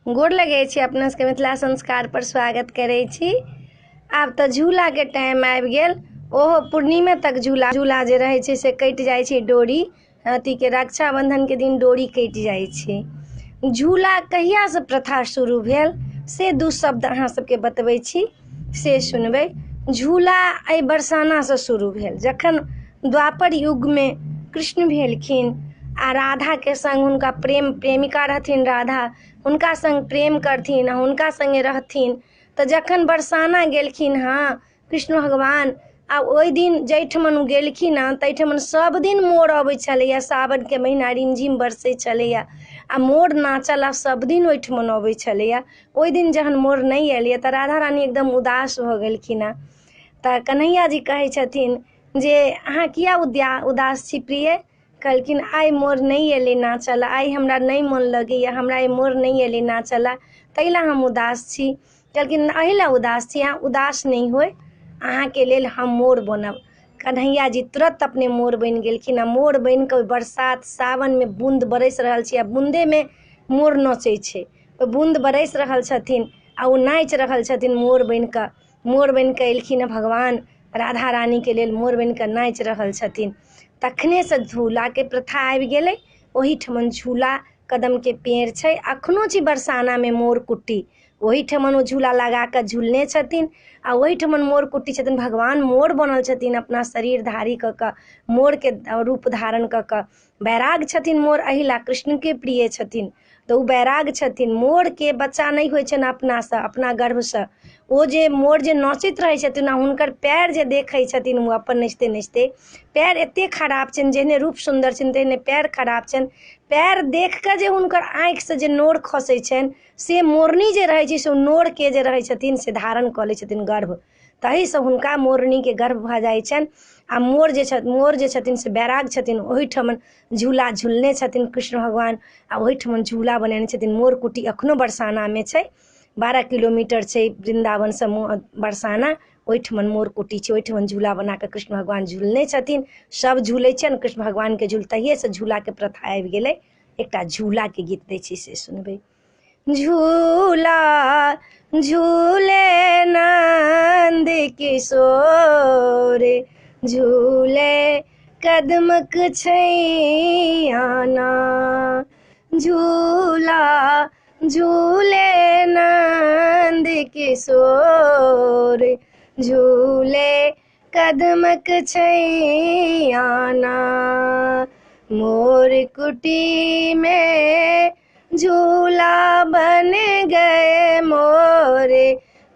गोर लगै छी, अपना सबके मिथिला संस्कार पर स्वागत करै छी। आब तऽ झूलाके टाइम आबि गेल। ओहो पूर्णिमे तक झूला झूला जे रहै छै से कटि जाइ छै। डोरी अथीके रक्षाबन्धनके दिन डोरी कटि जाइ छै। झूला कहियासँ प्रथा शुरू भेल से दू शब्द अहाँ सबके बतबै छी, से सुनबै। झूला एहि बरसानासँ शुरू भेल, जखन द्वापर युगमे कृष्ण भेलखिन आ राधाके सङ्ग हुनका प्रेम, प्रेमिका रहथिन राधा, हुनका सङ्ग प्रेम करथिन आ हुनका सङ्गे रहथिन। तऽ जखन बरसाना गेलखिन हँ कृष्ण भगवान, आ ओहि दिन जाहिठमन ओ गेलखिन हँ ताहिठमन सभ दिन मोर अबै छलैए। सावनके महीना रिमझिम बरसै छलैए आ मोर नाचऽ लए सभ दिन ओहिठमन अबै छलैए। ओहि दिन जहन मोर नहि एलैए तऽ राधा रानी एकदम उदास भऽ गेलखिन हँ। तऽ कन्हैया जी कहै छथिन जे अहाँ किया उदास छी प्रिय? कहलखिन आइ मोर नहि एलै नाचऽ लए, आइ हमरा नहि मोन लगैए, हमरा आइ मोर नहि एलै नाचऽ लए, ताहि लए हम उदास छी। कहलखिन एहि लए उदास छी? अहाँ उदास नहि होइ, अहाँके लेल हम मोर बनब। कन्हैया जी तुरन्त अपने मोर बनि गेलखिन आ मोर बनि कऽ ओहि बरसात सावनमे बून्द बरसि रहल छै आ बून्देमे मोर नचै छै। ओ बून्द बरसि रहल छथिन आ ओ नाचि रहल छथिन मोर बनि कऽ। मोर बनि कऽ एलखिन हँ भगवान, राधा रानीके लेल मोर बनि कऽ नाचि रहल छथिन। तखनेसँ झूलाके प्रथा आबि गेलै। ओहिठमन झूला कदमके पेड़ छै, अखनो छै बरसानामे मोर कुट्टी। ओहिठमन ओ झूला लगा कऽ झूलने छथिन आ ओहिठमन मोर कुट्टी छथिन। भगवान मोर बनल छथिन, अपना शरीर धारी कऽ कऽ मोरके रूप धारण कऽ कऽ। बैराग छथिन मोर, एहि लए कृष्णके प्रिय छथिन, तऽ ओ बैराग छथिन। मोरके बच्चा नहि होइ छनि अपनासँ, अपना गर्भसँ। ओ जे मोर जे नचैत रहै छथिन आ हुनकर पएर जे देखै छथिन ओ अपन नचिते नचिते, पएर एतेक खराब छनि, जेहने रूप सुन्दर छनि तेहने पएर खराब छनि। पएर देख कऽ जे हुनकर आँखिसँ जे नोर खसै छनि से मोरनी जे रहै छै से ओ नोरके जे रहै छथिन से धारण कऽ लै छथिन गर्भ, ताहिसँ हुनका मोरनीके गर्भ भऽ जाइ छनि। आ मोर जे छथि, मोर जे छथिन से बैराग छथिन। ओहिठमन झूला झूलने छथिन कृष्ण भगवान आ ओहिठमन झूला बनेने छथिन। मोर कुटी अखनो बरसानामे छै, 12 किलोमीटर छै वृन्दावनसँ बरसाना, ओहिठमन मोर कुटी छै। ओहिठमन झूला बना कऽ कृष्ण भगवान झूलने छथिन। सब झूलै छनि कृष्ण भगवानके झूल, तहिएसँ झूलाके प्रथा आबि गेलै। एकटा झूलाके गीत दै छी से सुनबै। झूला झूले नंद किशोर, झूले कदमक छैयाना। झूला झूले नंद किशोर, झूले कदमक छैयाना। मोर कुटी में झूला बन गए, मोर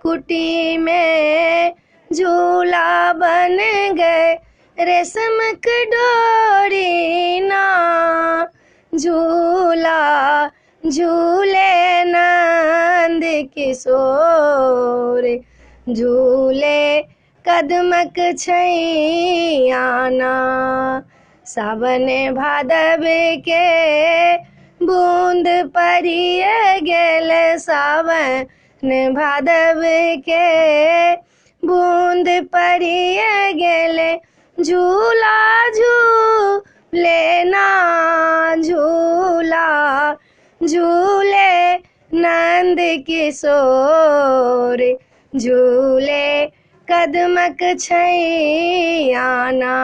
कुटी में झूला बन गए, रेशम के डोरी ना। झूला झूले नंद किशोर, झूले कदमक छैयाना। सावन भादव के बूंद परिए गेल, सावन भादव के बूंद परिए गेल, झूला झूले ना। झूला झूले नंद किशोर, झूले कदमक छैयाना।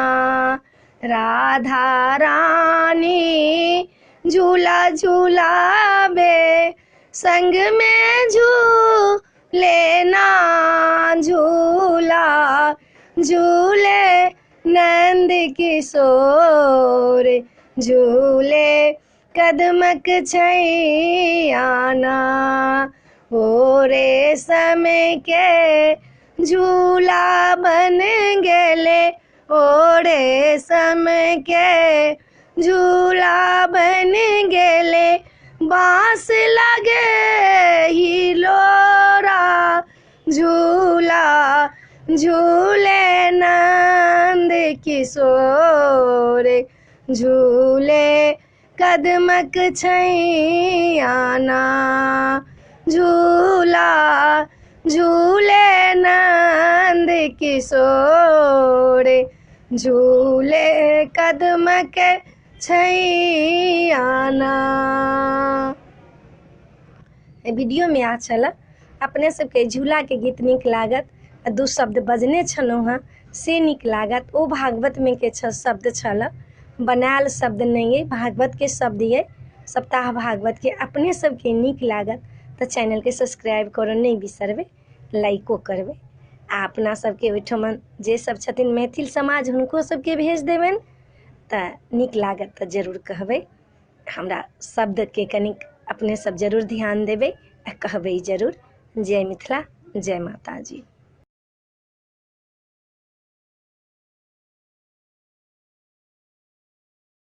राधा रानी झूला झूलाबे, संग में झूले ना। झूला झूले नंद किशोर, झूले कदमक छैयाना। ओ रेशम के झूला बन गेले, ओ रेशम के झूला बन गेले, बाँस लगे हिलोरा। झूला झूले नंद किशोर, झूले कदमक छैयाना। झूला झूले नंद किशोर, झूले कदमक छैयाना। एहि वीडियोमे इएह छलए। अपने सबके झूलाके गीत नीक लागत, आ दू शब्द बजने छलहुँ हेँ से नीक लागत, ओ भागवतमे के शब्द छलए, बनायल शब्द नहि अइ, भागवतके शब्द अइ, सप्ताह भागवतके। अपने सबके नीक लागत तऽ चैनलके सब्सक्राइब करऽ नहि बिसरबै, लाइको करबै, आ अपना सबके ओहिठमन जे सब छथिन मैथिल समाज हुनको सबके भेज देबनि। तऽ नीक लागत तऽ जरूर कहबै। हमरा शब्दके कनिक अपने सब जरूर ध्यान देबै आ कहबै जरूर। जय मिथिला, जय माताजी।